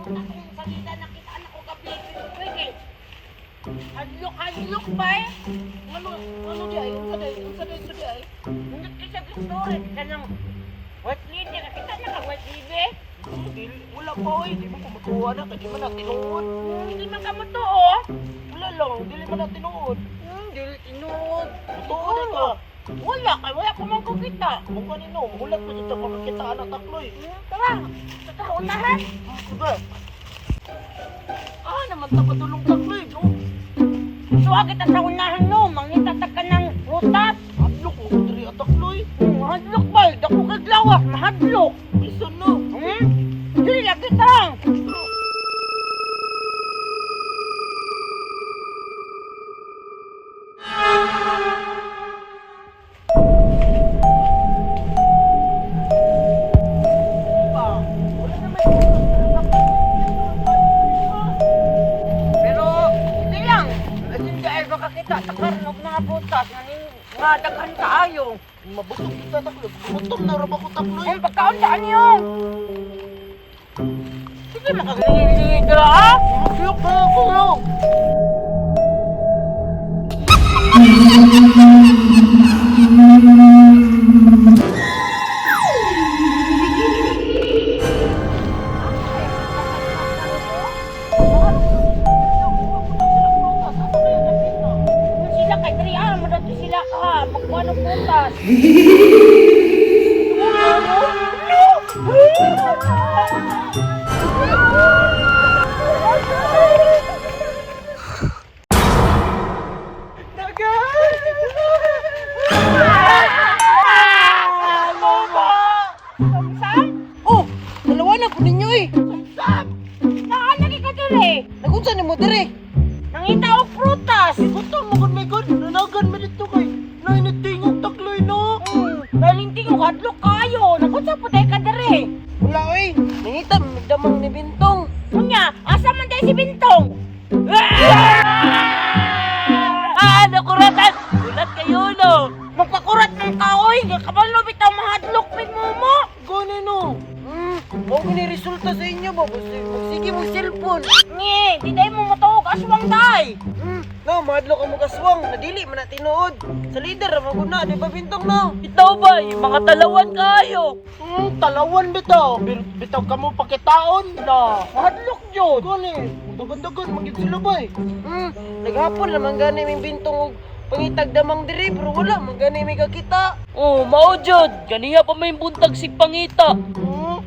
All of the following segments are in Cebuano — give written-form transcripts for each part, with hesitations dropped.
Sa nakita anak ko gabi. Pwede. Hadlok, hadlok ba eh? Ano, ano di ay? Unsa day? Unsa day di ay? Nindot kay sa story. Kanang white lady. Nakita na ka white lady? Dili, wala pa oy, di mo ko matuwa na kay di man na tinuod. Hindi man ka mo to oh. Wala lang, dili man na tinuod. Dili tinuod. Tuod di ka. Wala kay wala ko man ko kita. Kung kanino, hulat pa dito makakita na takloy. Tara, sa unahan. Sige. Ah, naman ta padulong takloy, no? Suwa kita sa unahan no, mangita ta ka ng rutas. Hadlok mo diri atakloy. Mahadlok ba? Dako kag lawas, mahadlok. Bisan no. Hmm? Dili lagi ta. Pa. Wala naman. Pero hindi lang. Hindi ay makakita ta karon og mga prutas nga ning nga daghan kaayo. Mabusog kita takloy. Gutom na ra ba ko takloy? Ang pagkaon daan niyo. Sige makaglingi dira ah. Siyok na ako no. Kung sila kay diri ah, mo dato sila ah, magkuha ng prutas. Samsam? Oh, dalawa na po ninyo eh. Samsam! Naan lagi ka diri? Nagunsa nimo dire? Nangita og prutas. Gutom mo gud may god. Nanagan mi dito kay nainitingog takloy no. Galing tingog hadlok kayo. Nagunsa po day ka diri? Wala oy. Nangita damang ni Bintong. Unya, asa man day si Bintong? Ah, nakuratan! Ulat kayo, no? Magpakurat ng kaoy, kabalo bitaw mahadlok pin mo mo. Gani no. Mao gani resulta sa inyo ba? Basta magsige mo cellphone. Ngi, di day mo matuog aswang day. No, madlo ka mo kaswang, nadili man na tinuod. Sa leader ra man gud na, di ba Bintong no? Itaw ba? Yung mga talawan kayo. Talawan bitaw. Bitaw ka mo pakitaon na. Mahadlok jud. Gani, dagan-dagan magid sila bay. Naghapon naman gani may Bintong og pangitag damang diri pero wala man gani may kakita. Oh, mao jud. Ganiha pa may buntag sig pangita.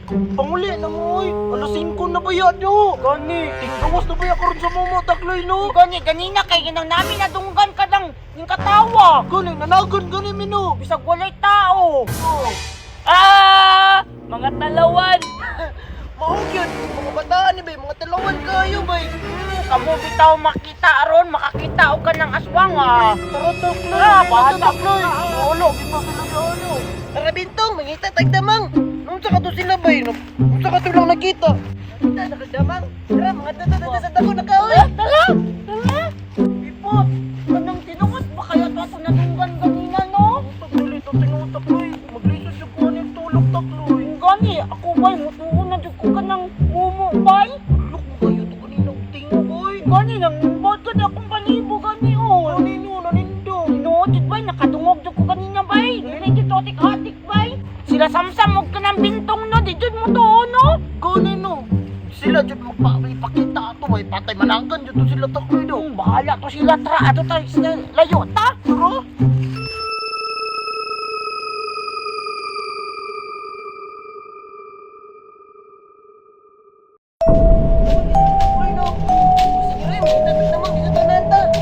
Panguli na mo oy. Alas 5 na ba yan yo? Gani, tinggawas na ba yan karon sa momo takloy no? Gani ganina kay ginang namin nadunggan ka ng yung katawa. Gani, nanagan gani mino. Bisag walay tao. Oh. Ah! Mga talawan! Mao gyud, mga bataan ni bay, mga talawan kayo bay. Kamo bitaw makita aron makakita og kanang aswang ah. Tara takloy, Ah, tara bahala. takloy. Ulo, di pa sila ulo. Tara Bintong, mangita tagdamang. Unsa ka to sila bay? Unsa ka to lang nakita? Nakita na kagdamang. Tara, mga tata sa dako na ka oy. Tara! Tara! Ipot! Kanang tinuot ba kaya to ato nadunggan ganina no? Takloy, to takloy. Maglisod jud ko ani tulog takloy. Kung gani, ako ba'y mutuon na jud ko kanang mumo bay? Look mo kayo to kanina og tingog oy. Gani nang nimbot ka na akong balibo gani oh. Kanino nanindo? Tinuod jud bay, nakadungog jud ko kanina bay. Dili jud to atik-atik bay. Sila samsam og kanang bintong no, di jud mo tuon no. Gani no. Sila jud magpapakita ato bay patay managan jud to sila takloy do. Bahala to sila tra ato ta sila layo ta. Tara.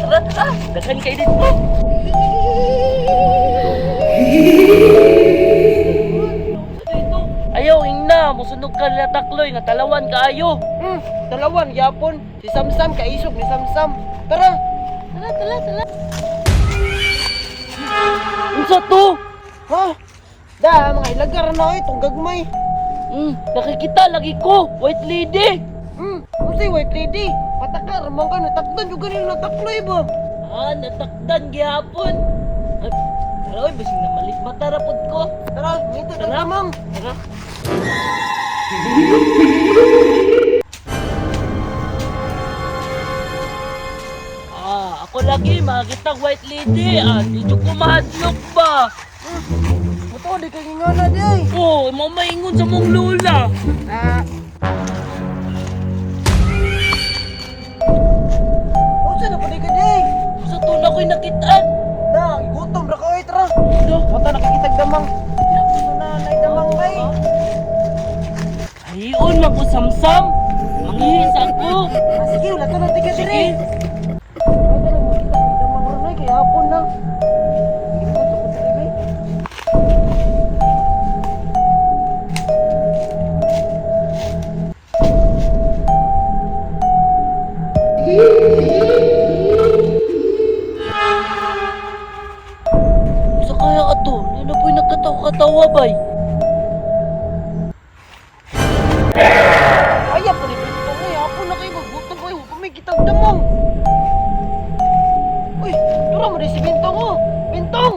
Tara, tara! Daghan kayo dito! Ayaw, ingna! Musunog ka nila takloy nga talawan kaayo! Talawan yapon si Samsam kaisog ni Samsam. Tara. Tara, tara, tara! Unsa to? Ha? Da, mga ilagar na oy, tong gagmay. Nakikita lagi ko! White lady! Unsay white lady? Patakar man ka natakdan jud ganin natakloy ba? Ah, natakdan gihapon! Ay, tara, oy, basing namalit mata ra pod ko. Tara, ngita na lamang. Tara. nakita white lady. Ah, di jud ko mahadlok ba. Buto, di kay ngana di ay. Oh, mo maingon sa mong lola. Ah, Unsa na pud ka di ay? Sa tuna ko'y nakitaan. Na, gutom ra ka oy, tara. Do. Mata nakikitag damang. Na, nay damang bay. Ayon man ko samsam. Manghihis ako. Ah, sige, wala ka na tiga Sige. dire. Ay, dali mo kita kay damang ron ay kay hapon na. Hindi ko to dire bay. Sa kaya ato, hindi na po'y nagkatawa-katawa bay. Ay, hapon ni Bintong ay hapon na kayo magutom ay huwag may kitag damang. Uy, tura mo rin si Bintong oh. Bintong!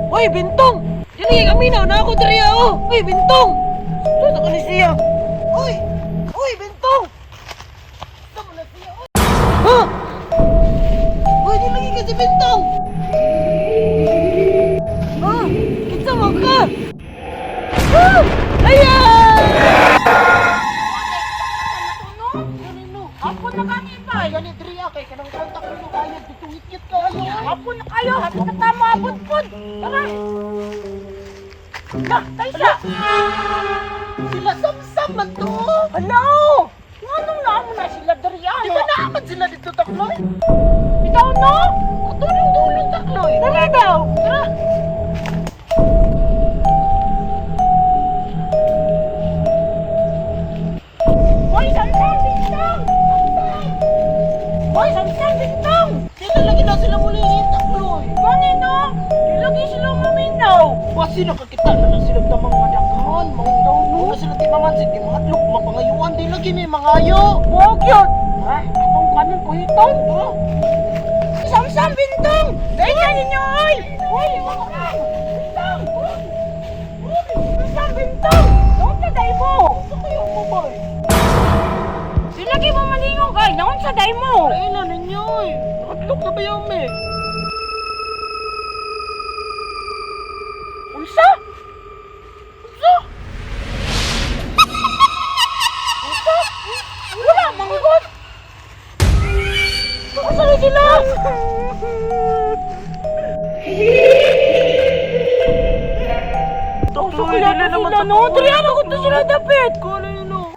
Uy, Bintong! Dili kami na na ako diri oh. Uy, Bintong! Saan ka ni siya? Uy! Uy, Bintong! Saan mo na siya? Uy! Ha? Uy, di lagi ka si Bintong! Ha? Kinsa man ka? Ayan! Hapon na kami pa. Gani diri ah, kay kanang kontak mo kayo ditungit kayo. Hapon na kayo, hapon na tama abot pod. Tara. Lah, taysa. Sila samsam man to. Hala. Nganong naamo na sila diri ah? Di ba naaman sila dito takloy? Bitaw no? Katulong-dulong takloy. Tara daw. Tara. Hoy, samsam bintang. Samsam. Hoy, samsam bintang. Sila lagi na sila muli takloy. Gani no? Di lagi sila maminaw. Basi nakakita na lang sila tamang madaghan, mga daw no. Na sila timamansin, di mahadlok, mapangayuan di lagi may mangayo. Wag yun! Ha? Atong kanin kuhiton? Ha? Samsam bintang! Dahil ninyo oy! Oy! Bintang! Uy! Samsam bintang! Naunsa day mo? Sa kayo mo ba? Sila kay mo maningong kay! Naunsa day mo? Ay na ninyo eh. Nakadlok na ba yung me? Unsa? Unsa? Unsa? Wala manggod! Unsa na sila? Unsa kaya na sila no? Dali ano ko to sila dapit? Kulay no.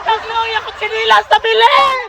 Takloy ako sinilas sa bilin!